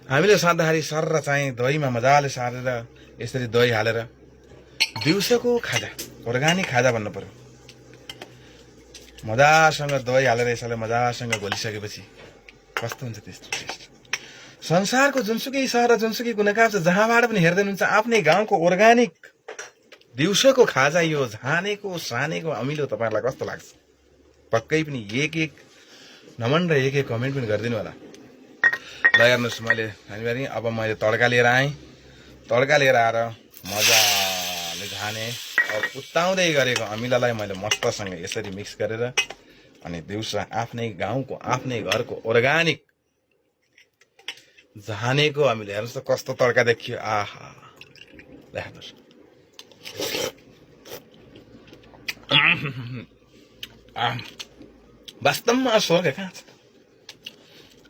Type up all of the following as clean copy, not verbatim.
हामीले सधैँखेरि सर चाहिँ दहीमा मजाले सारेर यसरी दही हालेर दिउँसोको खाजा अर्ग्यानिक खाजा भन्नु पर्यो। मजासँग दही हालेर यसलाई मजासँग घोलिसकेपछि कस्तो हुन्छ त्यस्तो टेस्ट। संसारको जुनसुकै सहर जुनसुकै कुनाकाप्चा जहाँबाट पनि हेर्दै हुनुहुन्छ आफ्नै गाउँको अर्ग्यानिक दिउँसोको खाजा यो झानेको सानेको अमिलो तपाईँहरूलाई कस्तो लाग्छ? पक्कै पनि एक नमन र एक कमेन्ट पनि गरिदिनु होला। ल हेर्नुहोस्, अब मैले तड्का लिएर आएँ। तड्का लिएर आएर मजाले झाने उत्ताउँदै गरेको अमिलोलाई मैले मस्तसँग यसरी मिक्स गरेर अनि दिउँसो आफ्नै गाउँको आफ्नै घरको अर्ग्यानिक झानेको अमिलो हेर्नुहोस् त कस्तो तड्का देखियो। आहा, हेर्नुहोस् वास्तवमा स्वर्ग कहाँ छ?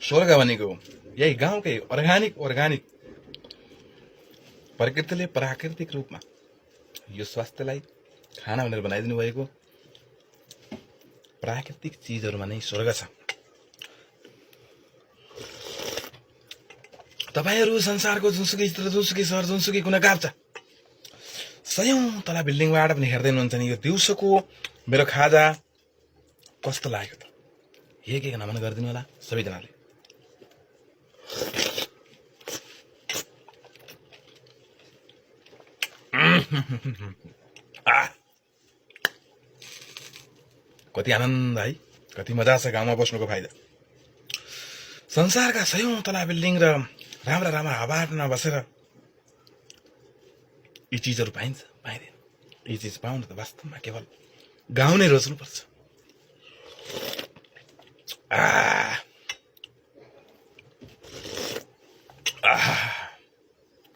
स्वर्ग भनेको यही गाउँकै अर्ग्यानिक प्रकृतिले प्राकृतिक रूपमा यो स्वास्थ्यलाई खाना भनेर बनाइदिनु भएको प्राकृतिक चिजहरुमा नै स्वर्ग छ। तपाईहरु संसारको जुनसुकै सहर जुनसुकै कुनाकाप्चा सयौं तला बिल्डिङबाट पनि हेर्दै हुनुहुन्छ नि, यो दिउँसोको मेरो खाजा कस्तो लाग्यो त? एक नमन गरिदिनु होला सबैजनाले। कति आनन्द है, कति मजा छ गाउँमा बस्नुको फाइदा। संसारका सयौं तला बिल्डिङ र राम्रा हावामा बसेर यी चिजहरु पाइन्छ पाइदैन? यी चिज पाउन त वास्तवमा केवल गाउँ नै रोज्नुपर्छ।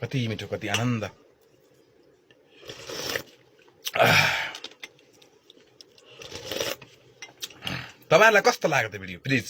कति मिठो, कति आनन्द। तपाईहरुलाई कस्तो लाग्यो त भिडियो? प्लिज